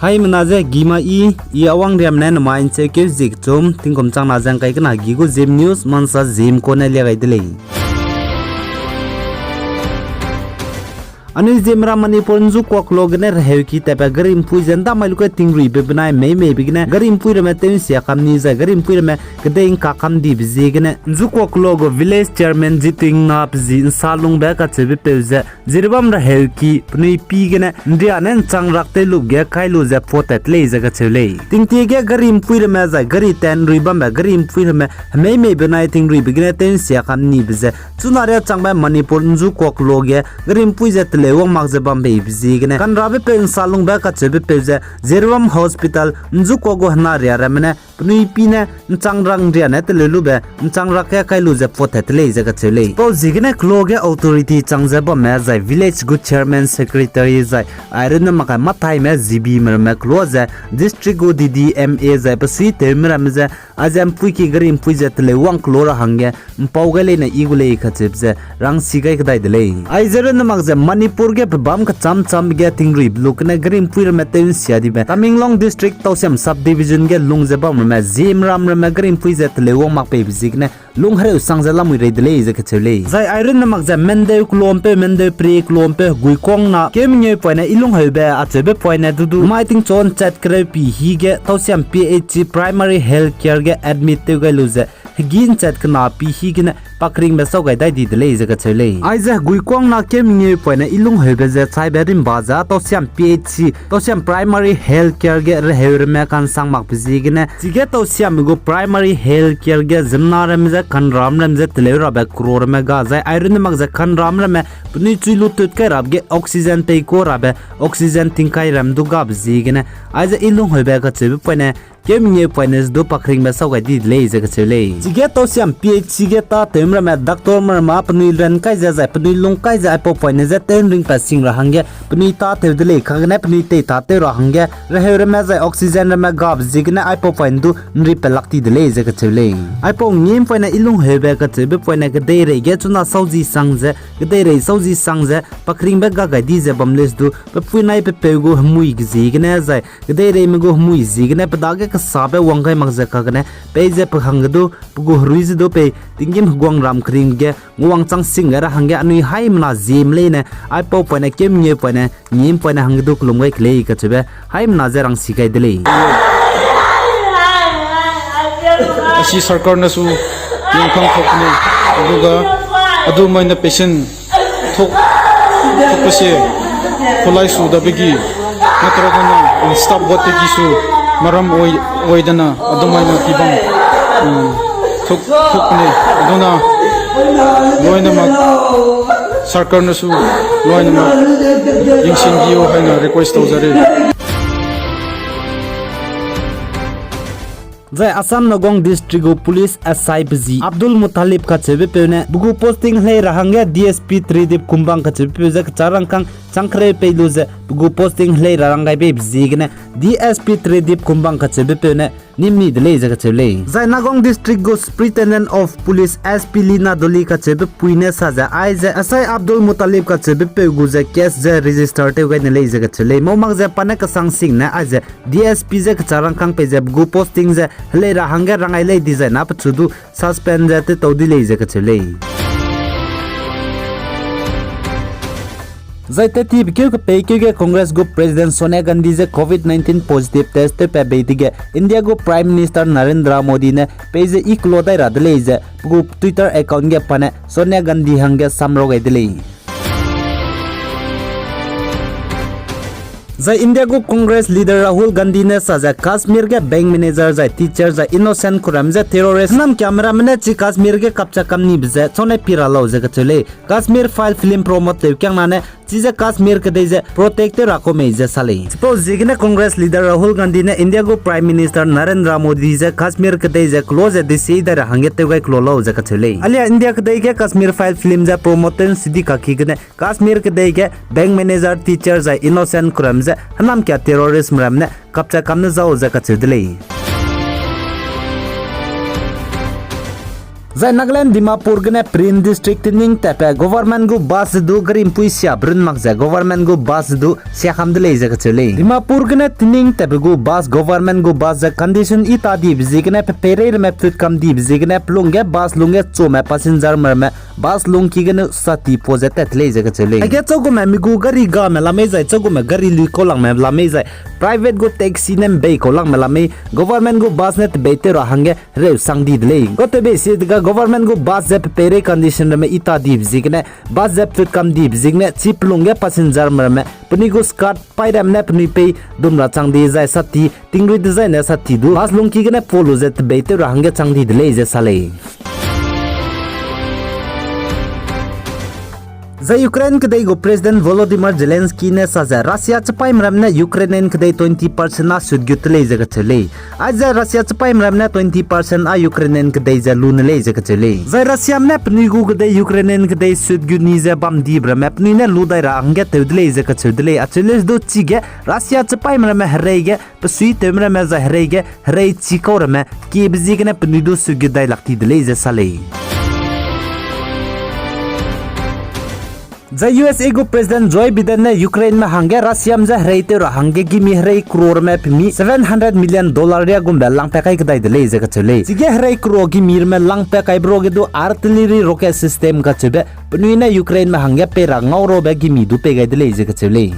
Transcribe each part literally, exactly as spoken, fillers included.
Haimena ze gima i, i awang riam ne namai ’ncheukeu zie kechum, tingkum chang na ze ’ngkai kena gi gu Zeme News, mansa Zeme kone lia gai de lei. Anui Zeme ra Manipur ’nzukuak lo gene reheuki tatbe gari ’mpui ze ’ndamai luge tingruibe benai meimeibe gene gari ’mpui ramme tew ’nsia kam ni zai gari ’mpui ramme kedei ’ngka kam dibe ziegene ’nzukuak lo gu village chairman Jitingna pe zi ’nsalungbe kacheubepeu ze Jiribam reheuki penui pi gene ’nria ne ’nchangrak tew lup ge kai lu ze pua tat lei ze kacheu lei. Tingtie ge gari ’mpui ramme zai gari tat ’nrui bambe gari ’mpui ramme hemeimeibe benai tingruibe gene tew ’nsia kam nibe ze chuna riâ changbe Manipur ’nzukuak lo ge gari ’mpui ze teleu wang mak ze bam beibe ziegene kanrabepeu ’nsalungbe kacheubepeu ze Jiribam Hospital ’nzukuak gu hena ria ramme ne penui pi ne ’nchangrak ’nria ne teleu lube ’nchangrak ge kai lu ze pua tat te lei ze kacheu lei. Pau ziegene kelo ge authority chang ze bamme zai village gu chairman, secretary zai airunne mak kai mâtaime zibi me ramme kelo ze district gu D D M A zai pe suitewme ramme ze aize ’mpuiki gari ’mpui ze teleu wang kelo ra hangge ’mpau gai leine i gu lei kacheube ze rangsi gai kedai de lei. Aize runne mak ze Manipur ge pebâm kechâm châmbe ge tingruibe lu gene gari ’mpui ramme tew ’nsia dibe Tamenglong District Tausiam Subdivision ge lung ze bam ramme Zeme ram ramme gari ’mpui ze teleu wang mak peibe ziegene lung hereu sang ze lamui rei de lei ze kacheu lei. Zai airunne mak ze Mendeu kelompeu, Mendeu Pre kelompeu, Heguikuangna Keumengeupui ne Ilungheube acheube poine dudu mai tingchu ’nchat kereu pi hî ge Tausiam P H C Primary Health Care ge admit tew gai lu ze hegî ’nchat kena pi hî gene pakringbe sau gai dai di de lei ze kacheu lei. Aize Heguikuangna Keumengeupui ne Ilungheube ze chaibe rimba ze Tausiam P H C, Tausiam Primary Health Care ge reheu ramme ka'nsang makbe ziegene chige Tausiamme gu Primary Health Care ge ziemmena ramme ze kanram ramme ze teleu rabe kero ramme ga zai airunne mak ze kanram ramme penui chui lu tut kai rabe ge oxygen pei ku rabe oxygen tingkai ram du gabe ziegene aize Ilungheube kacheube poine Keumengeupui ne ze du pakringbe sau gai di de lei ze kacheu lei. Chige Tausiam P H C ge tâtewme ramme doctorme ramme penui ran kai ze zai penui lung kai ze aipau poine je tew ’nringpat sing ra hangge penui tâtew de lei, kagene penui tei tâtew ra hangge reheu ramme zai oxygen ramme gabe ziegene aipau poine du ’nripelak ti de lei ze kacheu lei. Aipau ngîm poine Ilungheube kacheube poine kedeirei ge chuna sau zi sang ze, kedeirei sau zi sang ze pakringbe ga gai di ze bam lei ze du pe puinai pe peu gu hemui ge ziegene zai kedeireime gu hemui ziegene pe dage kesabe wang gai mak ze kagene peize pe hangge du pe gu herui ze du pei tinggîm heguangram keringbe ge nguawang chang sing gai ra hangge anui haimena Zeme leine aipau poine Keumengeupui ne ngîm poine hangge du kelum gai ke lei kacheube haimena je rangsi gai de lei. Asi sarkar ne su yangkang thok ne, aduga adumai ne patient thok, thok kese, kolai su dabe gi, natragana staff ward te gi su maram oi, oi dana adumai ne pibang, um, thok, thok ne, aduna loinama sarkar ne su loinama yingsin gi o haina request tau zare. Zai Assam Nagaon District gu Police S I pe zi Abdul Muttalib kacheubepeu ne pe gu posting helei ra hangge D S P Tridip Kumbang kacheubepeu ze kechâ rangkâng changkereu pei lu ze pe gu posting helei ra rang gai beibe ziegene D S P Tridip Kumbang kacheubepeu ne nîm ni de lei ze kacheu lei. Zai Nagaon District gu Superintendent of Police S P Lina Doli kacheube pui ne sa ze aize S I Abdul Muttalib kacheubepeu gu ze case ze register tew gai ne lei ze kacheu lei. Mau mak ze pa ne kesang sing ne aize D S P ze kechâ rangkâng pei ze pe gu posting ze helei ra hangge rang gai lei dizai na pechu du suspend ze tew tau di lei ze kacheu lei. Zai tettibe keu kepeikeu ge Congress gu President Sonia Gandhi ze covid nineteen positive test tewpat bei dege India gu Prime Minister Narendra Modi ne peize i kelo dai ra de lei ze pe gu Twitter account ge pa ne Sonia Gandhi hangge samrau gai de lei. Zai India gu Congress leader Rahul Gandhi ne sa ze Kashmir ge bank manager zai teacher zai innocent kuram ze terrorist hênamkiame ramme ne chi Kashmir ge kapcha kam nibe ze chau ne pi ra lau ze kacheu lei. Kashmir Files film promote tew kiangna ne chize Kashmir kedei ze protect tew ra kau mei ze sa lei. Chipau ziegene Congress leader Rahul Gandhi ne India gu Prime Minister Narendra Modi ze Kashmir kedei ze kelo ze desi dai ra hangge tew gai kelo lau ze kacheu lei. Alia India kedei ge Kashmir Files film ze promote tew ’nsidi kaki gene Kashmir kedei ge bank manager, teacher zai innocent kuram ze hênamkia terrorist ramme ne kapcha kam ne zau ze kacheu de lei. Zai Nagaland Dimapur gene Peren District tening tatbe government gu bus du gari mpui sia brun mak ze government gu bus du sia kam de lei ze kacheu lei. Dimapur gene tening tatbe gu bus government gu bus ze condition i ta dibe ziegene pe peirei ramme put kam dibe ziegene pelung ge bus lung ge chome passenger me ramme bus lungki gene sati po ze tat lei ze kacheu lei. Aige chagume mi gu gari game lamei zai chagume gari lui kau langme lamei zai private gu taxi ne mbei kau langme lamei government gu bus ne tebei tew ra hangge hereu sang di de lei. Gu tebei si dega government gu bus ze pe peirei condition ramme i ta dibe ziegene bus ze put kam dibe ziegene chi pelung ge passenger me ramme penui gu skirt paî ramme ne penui pei dum ra chang di zai sati tingrui dezaine sati du bus lungki gene po lu ze tebei tew ra hangge chang di de lei ze sa lei. Zai Ukraine kedei gu President Volodymyr Zelensky ne sa ze Russia chipaîme ramme ne Ukrainian kedei twenty percent a sut gut te lei ze kacheu lei. Aize Russia chipaîme ramme ne twenty percent a Ukrainian kedei ze lu ne lei ze kacheu lei. Zai Russiame ne penui gu kedei Ukrainian kedei sut gut ni ze bam dibe ramme penui ne lu dai ra hangge tew de lei ze kacheu de lei. Acheu lei du chige Russia chipaîme ramme herei ge pe suitewme ramme zai herei ge herei chikau ramme kiebe ziegene penui du sut gut dai lak ti de lei ze sa lei. Zai U S A gu President Joe Biden ne Ukraineme hangge Russiame je hereitew ra hangge gimi herei crore ramme pemi seven hundred million dollar ria gumbe langpat kai kedai de lei ze kacheu lei. Chige herei crore gimi ramme langpat kaibe ruage du artillery rocket system kacheube penui ne Ukraineme hangge pei ra ngau rabe gimi du pei gai de lei ze kacheu lei.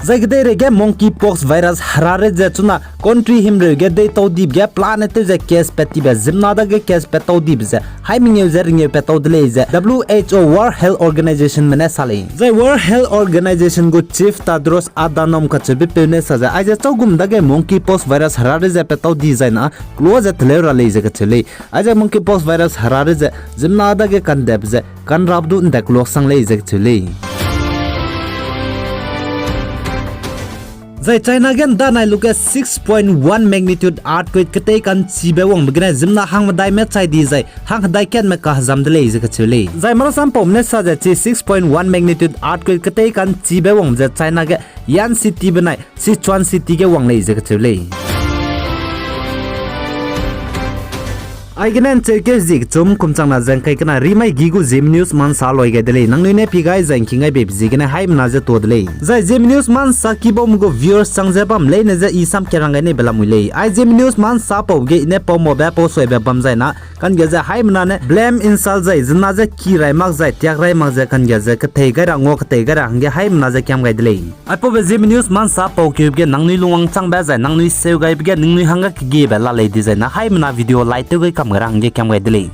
Zai kedeirei ge monkeypox virus herare ze chuna country himreu ge deitau dibe ge plan ne tew ze case pat tibe ziemmena dage case pat tau dibe ze haî mengeu ze rengeu pat tau de lei ze W H O World Health Organizationme ne sa lei. Zai World Health Organization gu Chief Tedros Adhanom kacheubepeu ne sa ze aize châugum dage monkeypox virus herare ze pat tau di zai na kelo ze teleu ra lei ze kacheu lei. Aize monkeypox virus herare ze ziemmena dage kandep ze kanrap du nda kelo sang lei ze kacheu lei. Zai China ge ndanai luge six point one magnitude earthquake ketei ka'nchibe wangbe gene ziemmena hangmedaime chai di zai hanghedai katme kahezam de lei ze kacheu lei. Zai marasampaume ne sa ze chi six point one magnitude earthquake ketei ka'nchibe wangbe ze China ge Yan City benai Sichuan City ge wang lei ze kacheu lei. Aigene ncheukeu zie kechum kum changna ze ngkai kena rimai gi gu Zeme News mansa loi gai de lei. Nangnui ne pi gai zai ngking gai beibe ziegene haimena ze tuâ de lei. Zai Zeme News mansa kibaume gu viewers chang ze bam leine je i sam kerang gai neibe lamui lei. Ai Zeme News mansa pau ge i ne pau mabe pau suaibe bam zai na kangge ze haimena ne blame, insult zai zena ze ki rai mak zai tiak rai mak ze kangge ze kethei gai ra ngua kethei gai ra hangge haimena ze kiam gai de lei. Aipaube Zeme News mansa pau keube ge nangnui lungwang changbe zai nangnui seu gaibe ge ningnui hangge kegiebe la lei dizai na haimena video like tew gai kam gai ra hangge kiam gai de lei.